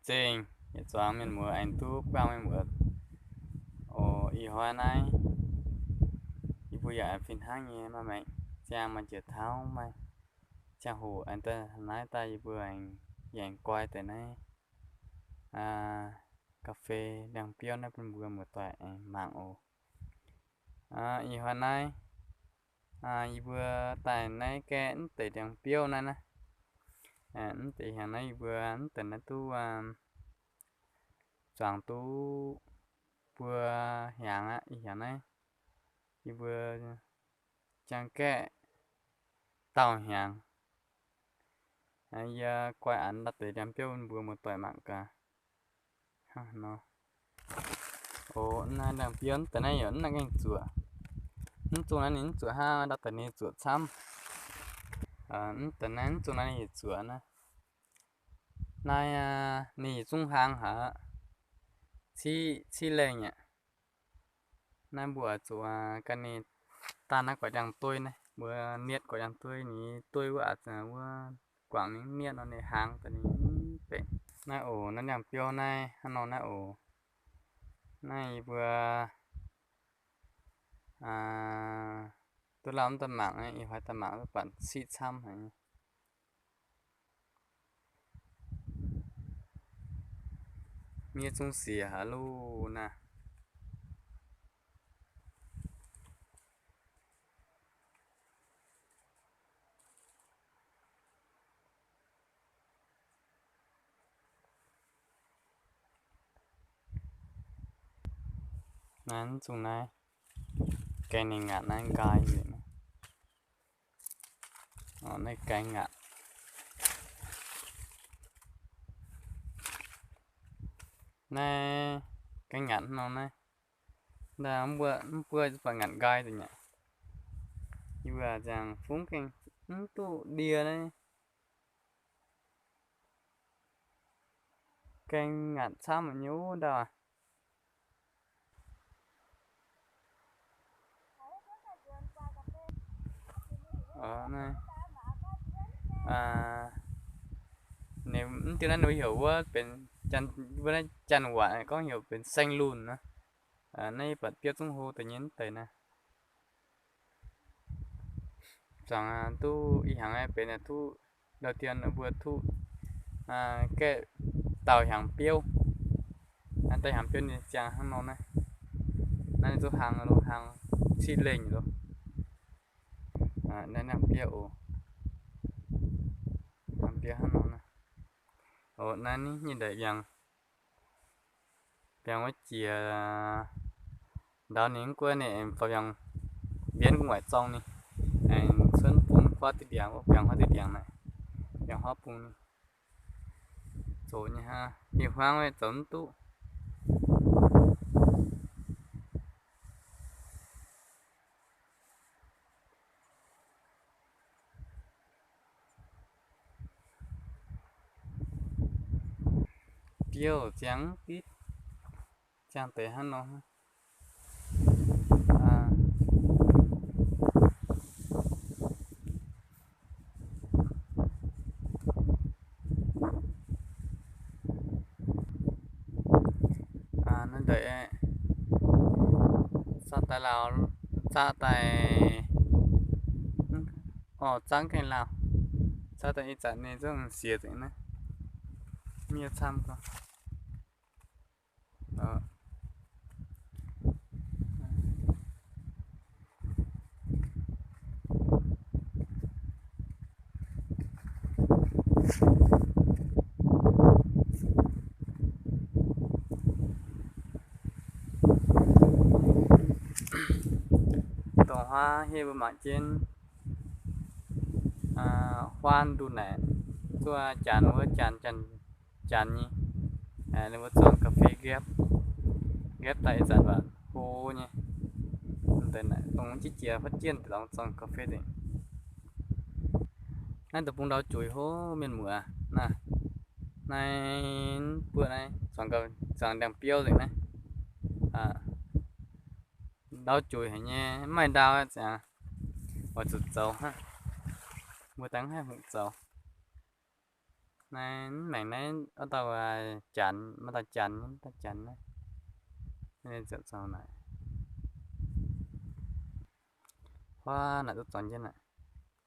zengc, yietc zuangx mienh muoz aengx duqv buangh mienh muoz oc. Ih hnoi naaiv yie mbuo yaac fih hnangv nyei maaih maengc ziangh, maaih njiec taux, maaih ziangh hoc aengx daaih naaiv daaih yie mbuo aengx, yie aengx guai deix naaiv ga'fei ndiangx-biouv naaiv bun mbuo muoz-doic aengx mangc oc. Ih hnoi naaiv yie mbuo daaih naaiv gaeqv mv deix ndiangx-biouv naaiv naaiv, mv deix hnyangx naaiv yie mbuo mv deix naaiv duqv zuangx duqv buo hnyangx aqv. Ih hnyangx naaiv yie mbuo jangx gaeqv dauh hnyangx. Yie guai an ndau deix ndiangx-biouv mbuo muoz-doic mangc gaax. Hnangv nor. Oc, naaiv ndiangx-biouv mv deix naaiv yaac mv nangc gaengh zuoqc. Mv zungh naaiv ninh mv zuoqc hnangv, ndau deix ninh zuoqc camv. Mv deix naaiv mv zungh naaiv ninh yietc zuoqc naaiv. Naaiv ninh yietc zungv hlang haic, ciqv, ciqv lengh aqv. Naaiv mbuo zuqc ganh ninh daaih naaiv goix ndiangx-dueiv naaiv, mbuo nietv goix ndiangx-dueiv, ninh dueiv wuov aqc, wuov guangc ninh nietv nor ninh hlang daaih ninh mv benx. Naaiv oc, naaiv ndiangx-biouv naaiv hnangv nor naaiv oc. Naaiv yie mbuo duqv lauh mv daaih mangc, ih hnoi daaih mangc duqv buatc ciqv camv haic. Miev zungv siec haic luv naaiv. Naaiv zungh naaiv gaengh ninh ngaatc naaiv nqaai nzengc. Naaiv gaengh ngaatc. Naaiv gaengh ngaatc hnangv nor naaiv. Naaiv mv buo, mv buo baac ngaatc nqaai deix nyei. Yie mbuo ziangh fungv gaengh mv duqv ndie naaiv. Gaengh ngaatc camv nyei wuov ndau aqv. Mv diuh naaiv ninh mbuo heuc wuov benx, wuov naaiv janx-waac gorngv heuc benx saeng-lunh nor. Naaiv yie buatc biauv zungv hlo deix nyei mv deix naaiv. Zuangx duqv ih hnyangx benx duqv ndau dien mbuo duqv gaeqv dauh hnyangx biouv. Naaiv dauh hnyangx biouv ninh ziangh hnangv nor naaiv. Naaiv ninh zungv hlang lo hlang ciqv lengh lo. Naaiv biouv oc. Biouv hnangv nor naaiv. Oc, naaiv ninh nyei ndeic biangh. Biangh wuov jiex ndau ninh mv guov ninh aengx fai biangh mbienv gu'nguaaic zorng ninh aengx cuotv bung guaav diqv ndiangx, biangh huaav diqv ndiangx naaic, biangh huaav bung ninh zoux nyei hnangv, hieh huaang zoux mv duqv. Biouv ziangx diqv, ziangh deix hnangv nor. Naaiv ndeic zaqv daaih lauh, zaqv daaih, orv, zaqv gaengh lauh, zaqv daaih ih zanc ninh zungv siex nzengc naaiv, miev camv gorngv. Dongh huaav hieh mbuo mangc jienv huaan nduh naaic, zuov janx wuov janx, janx, janx nyei, ninh mbuo zuangx ga'fei nqaepv, nqaepv daaih ih zanc waac hlo nyei. Dongh jienv jiex fatv jienv deix lorngx zuangx ga'fei nzengc. Naaiv deic-bung ndau juix hlo mienh muoz naaiv. Naaiv buoqv naaiv zuangx ndiangx-biouv nzengc naaiv. Ndau juix haic nyei, mv maaih ndau ziangx, oix zuqc zoux hnangv. Mbuo dangh haih hungh zoux. Naaiv mv maengc naaiv wuov dauh janx, maaih dauh janx, dauh janx naaiv. Naaiv zuqc zorngx naaic. Huaav naaic duqv zorngx jienv naaic,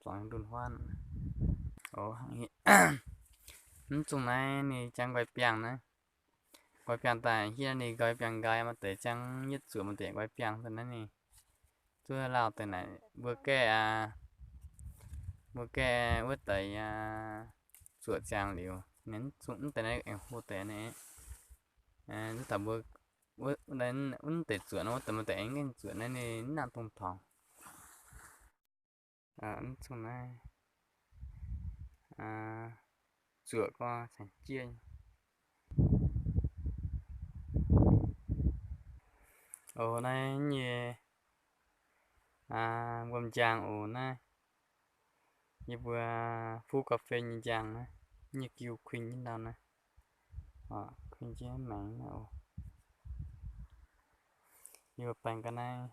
zorngx ndunh huaav. Mv zungh naaiv ninh jangx nqoi biangh naaiv. Nqoi biangh daaih hiuv ninh nqoi biangh nqaai maaih deix jangx yietv zuoqc maaih deix nqoi biangh daaih naaiv ninh. Zuov lauh deix naaic mbuo gaeqv, mbuo gaeqv wuov deix zuoqc ziangx liuz, mv deix naaiv aengx hlo deix naaiv. Zuov taux mbuo wuov deix zuoqc nor, wuov deix maaih deix aengx gaengh zuoqc naaiv ninh mv nangc dongh torngx. Mv zungh naaiv zuoqc gorngv cangx jieqv. Oc, naaiv nyei wuom njang oc, naaiv yie mbuo fuqv gauh fei nyei njang naaiv, nyei giu kuing jienv ndau naaiv, kuing jienv maengx naaiv oc. Yie mbuo baeng ga'naaiv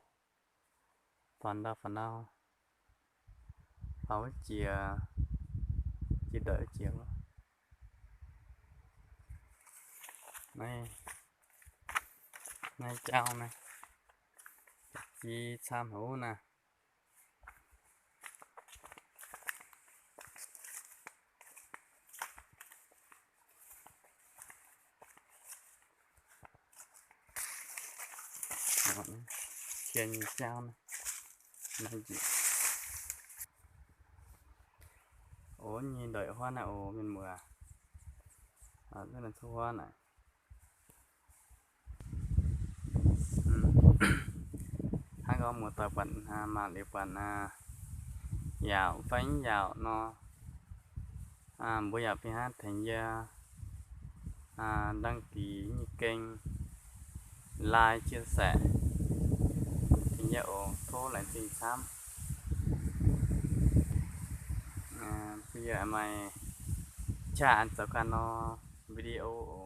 faaux ndau faaux ndau, faaux wuov jiex, jiex ndeic wuov jiex. Naaiv, naaiv jauv naaiv, jiex camv haic naaiv. Cien nyei jauv naaiv, oc, nyei ndeic huaav naaiv oc, mienh muoz. Cuotv huaav naaic. Hnangv gorngv muoz-doic buatc, mangc liuz buatc yaauc fai mv yaauc nor, mbuo yaac fih hnangv tengx yie đăng ký nyei kênh, like, chia sẻ tengx yie oc. Tov laengz zingh camv. Bun yie maaih qaqv an zoux ganh nor video oc.